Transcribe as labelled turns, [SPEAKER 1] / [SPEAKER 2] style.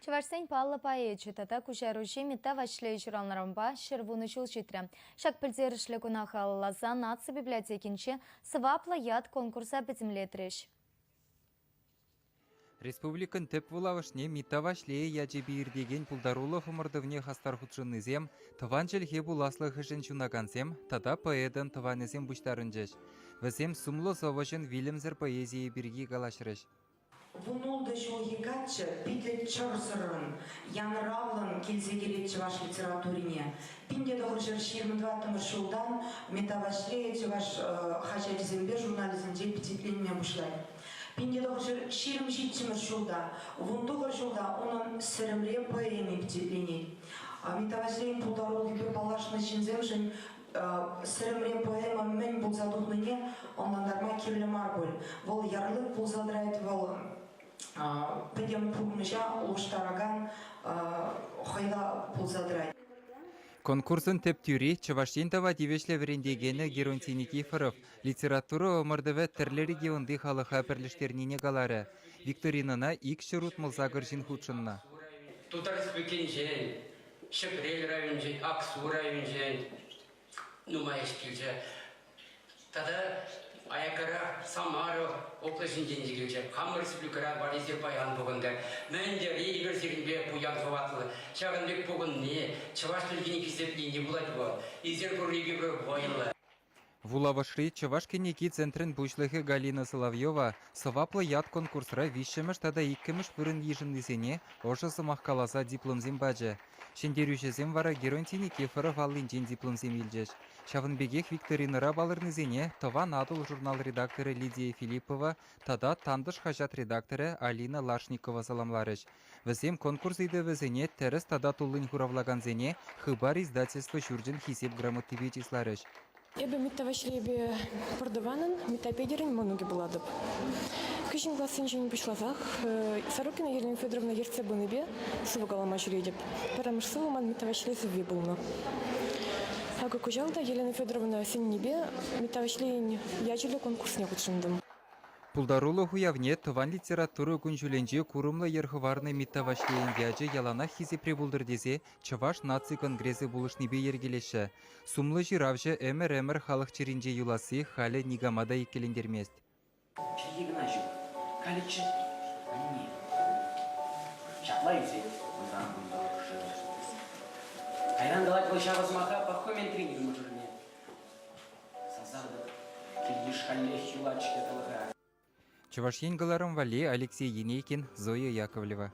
[SPEAKER 1] Чӑвашсен паллӑ поэчӗ тата куҫаруҫи Митта Ваҫлей ҫуралнӑранпа 110 ҫул ҫитрӗ. Ҫак пӗлтерӗшлӗ куна халалласа наци библиотекинче «Сӑваплӑ ят» конкурса пӗтӗмлетрӗҫ.
[SPEAKER 2] Республикӑн тӗп вулавӑшне Митта Ваҫлейӗ ячӗпе иртекен пултарулӑх ӑмӑртӑвне хастар хутшӑннисем, тӑван чӗлхе пуласлӑхӗшӗн ҫунакансем тата поэтӑн тӑванӗсем пуҫтарӑнчӗҫ. Вӗсем сумлӑ сӑвӑҫӑн вилӗмсӗр поэзийӗ пирки калаҫрӗҫ.
[SPEAKER 3] 16 ҫулхи каччӑ питӗ чӑрсӑррӑн, янӑравлӑн килсе килет чӑваш литературине. 1924 ҫултан Митта Ваҫлейӗ чӑваш хаҫачӗсемпе журналӗсенче пичетленме пуҫлать. 1927 ҫулта, 19 ҫулта унӑн «Сӗрӗмре» поэми пичетленет. Митта Ваҫлейӗн пултарулӑхӗпе паллашнӑ ҫынсемшӗн Сӗрӗмре поэма мӗн пулса тухнине ӑнлантарма кирлӗ мар пуль. Вӑл ярлык пулса тӑрать, вӑл пӗтӗм пурнӑҫа улӑштаракан хӑйла пулса тӑрать.
[SPEAKER 2] Конкурсӑн тӗп тӳри Чӑваш Ен тава тивӗҫлӗ вӗрентекенӗ Геронтий Никифоров литература ӑмӑртӑвӗ тӗрлӗ регионти халӑха пӗрлештернине каларӗ. Викторинӑна 268 ҫын хутшӑннӑ.
[SPEAKER 4] Тутар Республикинчен, Ҫӗпрел районӗнчен, Аксу районӗнчен нумай ӗҫ килчӗ. Тата аяккарах Самара облаҫӗнчен те килчӗ. Хамӑр республикӑра валли паян пухӑнтӑр. Мӗн тери эпир сирӗнпе пуян хӑватлӑ. Ҫакӑн пек пухӑнни, чӑваш чӗлхине хисеплени пулать вӑл. Эсир пурри вӑйлӑ.
[SPEAKER 2] Вулавӑшри Чӑваш кӗнеки центрӗн пуҫлӑхӗ Галина Соловьева «Сӑваплӑ ят» конкурсра виҫҫӗмӗш тата иккӗмӗш вырӑн йышӑннисене ӑшӑ сӑмах каласа дипломсем пачӗ. Ҫӗнтерӳҫӗсем вара Геронтий Никифоров аллинчен дипломсем илчӗҫ. Ҫавӑн пекех викторинӑра палӑрнисене «Тӑван Атӑл» журнал редакторӗ Лидия Филиппова тата «Тантӑш» хаҫат редакторӗ Алина Лашникова саламларӗҫ. Вӗсем конкурс ыйтӑвӗсене тӗрӗс тата туллин хуравлакансене Хыпар издательство ҫурчӗн Хисеп грамотипе чысларӗҫ.
[SPEAKER 5] Эпӗ Митта Ваҫлейпе пӗртӑванӑн Митта Петӗрӗн мӑнукӗ пулатӑп. Кӗҫӗн классенчен пуҫласах Сорокина Елена Федоровна ертсе пынипе сӑвӑ калама ҫӳретӗп. Пӗрремӗш сӑвӑ ман Митта Ваҫлей сӑвви пулнӑ. Акӑ кӑҫал та Елена Федоровна сӗннипе Митта Ваҫлейӗн ячӗллӗ конкурсне хутшӑнтӑм.
[SPEAKER 2] Пултарулӑх уявне тӑван литература кун-ҫулӗнче курӑмлӑ йӗр хӑварнӑ Митта Ваҫлейӗн ячӗ яланах хисепре пултӑр тесе Чӑваш наци конгресӗ пулӑшнипе йӗркелеҫҫӗ. Сумлӑ ҫыравҫӑ ӗмӗр-ӗмӗр халӑх чӗринче юласси халӗ никама та иккӗлентермест.
[SPEAKER 6] Чӗлхи кӑна ҫук. Халӗччӗ анне. Ҫапла ӳсет вӑтам кунта шыв. Кайран калать вӑл ҫавӑ сӑмаха Пахоментрин мӑшӑрне. Сасартӑк кил-йыш каллех юлать-ҫке тӑлӑха.
[SPEAKER 2] Чӑваш Ен кӑларӑм валли Алексей Енейкин, Зоя Яковлева.